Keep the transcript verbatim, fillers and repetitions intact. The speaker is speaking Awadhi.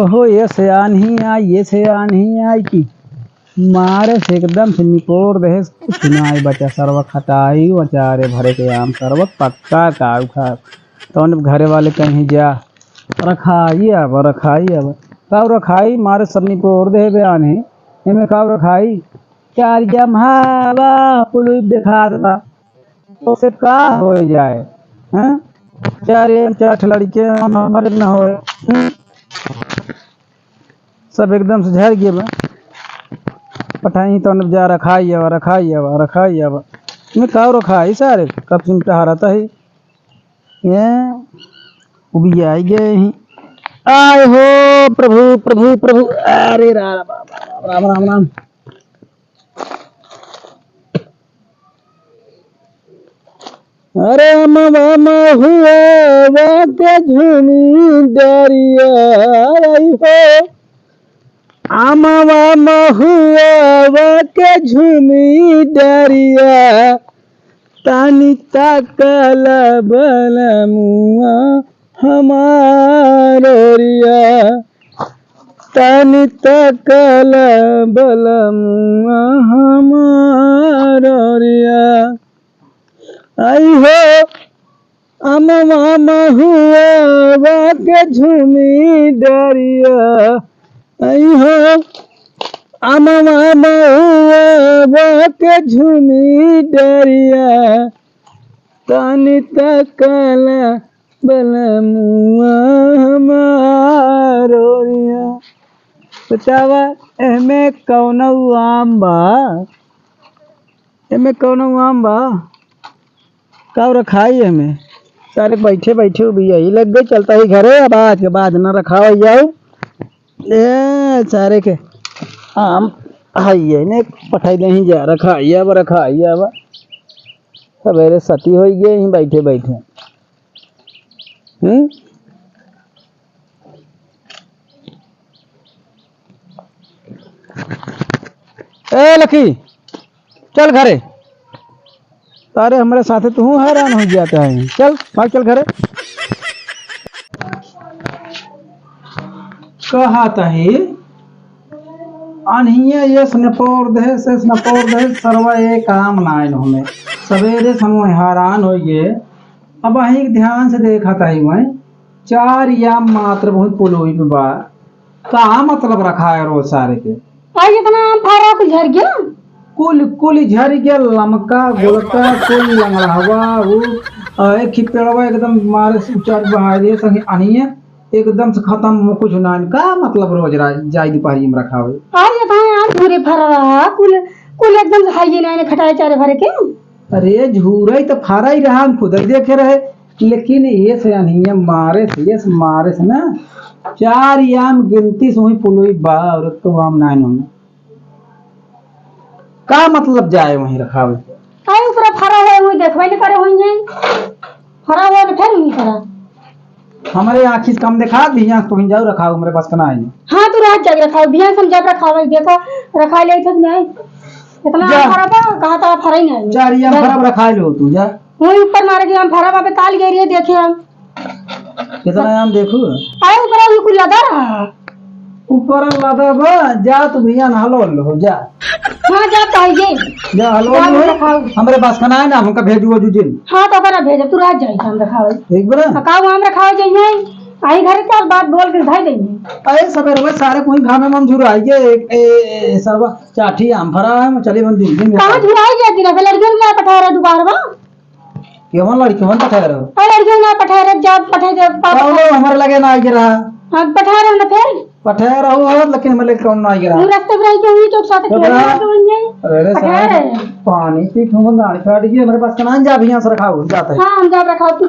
ओहो, ये से आन्ही आई, ये से आन्ही आई कि मारे से एकदम से निपोर देहे, कुछ ना आई बचा सरवा। खटाई अचारे भरे के आम सरवा, पक्का काउ खा। तौन घरे वाले कहीं जा, रखाई अब, रखाई अब। काउ रखाई, मारे सब निपोर देहे बे आन्ही। एमे काउ रखाई? चार जम्हावा पुलुई देखात बा। ओसे का हो जाए, हैं? चार एक चार लड़के हम हमारे न होए, हैं? सब एकदम से झर गए बा। पठाई तो जा रखाई अब, रखाई अब, रखाई अब। मैं काउ रखाई सारे, कब से टहरत है। ये उबियाई गए ही। आय हो प्रभु, प्रभु, प्रभु। अरे राम, राम, राम, राम, राम। अरे अमवा महुआ के झूमी डरिया, आई हो। अमवा महुआ के झूमी डरिया, तानी ताकल बलमुआ हमार ओरिया, तानी ताकल बलमुआ हमार ओरिया। आई हो अमवा महुआ के झूमी डरिया, आई हो अमवा महुआ के झूमी डरिया, तानी ताकल बलमुआ हमार ओरिया। बतावा, एहमे कौनो आम बा? एमे कौनो आम बा? काउ रखाई एमे? सारे बैठे बैठे भी यही लग गए, चलता ही घरे, अब आज के बाद न रखावा जाऊ। ए, सारे के आम हाइये ने पठाई देही जा, रखाई अब, रखाई अब। सवेरे सती होई गए ही बैठे बैठे। हम्म? ए लकी, चल घरे। अरे हमरे साथे तू हैरान हो जाता है। चल भाग, चल घरे। कहा तही अनहिए यस नपोर दे, सेस नपोर दे, सरवा एक आम नाइन हमें। सवेरे से हम हैरान हो गए। अब वहीं ध्यान से देखा तही वहीं चार आम मात्र वहीं पुलोई पे बा। का मतलब रखा है रोज सारे के? आज इतना आम फरा, कुल झर गया? कुल, कुल झर गया, लमका, गोलका, कुल लंगड़ावा, वो, अ, एक ही पेड़वा एकदम मारे से ऊंचा बहाई दे, संगे अनिये एकदम से खत्म, वो कुछ ना। का मतलब रोज रा-, जाई दोपहरी में रखा हुए? आज इतना आम झूरे फरा रहा, कुल, कुल एकदम से हाइये ना, खटाए चारे भरे के। अरे, झूरई त फरई रहा, हम खुदई देखे रहे, लेकिन ये से अनिया मारे से, ये से मारे से ना, चार आम गिनती से हुई पुलोई बा, और तो आम नाय नोमे। का मतलब जाए वहीं रखावे के? अरे, ऊपर फरा है, वही देखबे न करे हुई है। फरा हुआ तो फिर नहीं फरा। हमरे आँखी से कम देखा, बिहान से तुहिन जाऊ रखाऊ, हमरे बस का ना आई। हाँ, तू रात जाके रखाऊ, बिहान से हम जब रखावे, देखो, रखा ले थे नहीं। इतना जा। फरा था, कहा था फरा ही नहीं। जा रिया, जा। फरा रखा लो तू, जा। वही ऊपर मारे कि हम फरा बाबे काल गए रहिए, देखे हम। कितना आम देखू? अरे, ऊपर अभी कुल लदा रहा। ऊपर लदा बा, जा तू बिहान हलो लो, जा। हाँ, जा पाइए। जा हलो जा, लो। हम रखाऊ। हमरे बस का ना है ना, हमका भेजू, भेजू जिन। हाँ, तो ओकरा भेजब, तू रात जाई, हम रखावे। एक बार? हाँ, का वो हम रखावे जाइए? आई घरे चल, बात बोल के धई देंगे। अरे, सवेरे सारे कोई घामे में झुराई गए, ए, ए, ए, सरवा, चाठी आम फरा है, चले बन दिन, दिन में कहाँ खा। झुराई गया दिन? अबे लड़कियों में पठा रहा दुबार में। केवन लड़कियों में पठा रहा? अरे, लड़कियों में पठा रहा, जब पठा दे, पापा। कौनो हमारे लगे ना आई रहा। हाँ, पठा रहा ना फिर। पठाया रहू हो, लेकिन हमरे कौन ना आइगे रहा। वो रास्ते पर आई के हुई, चौक साथे तो खेलने बड़ा लगे बन जाए। अरे पठाया साहब, रहे। पानी पी के हम गाड़ी फाड़ गई, हमरे पास कनान जा, अभी यहाँ से रखाओ, जाते हैं। हाँ, हम जब रखाओ, तू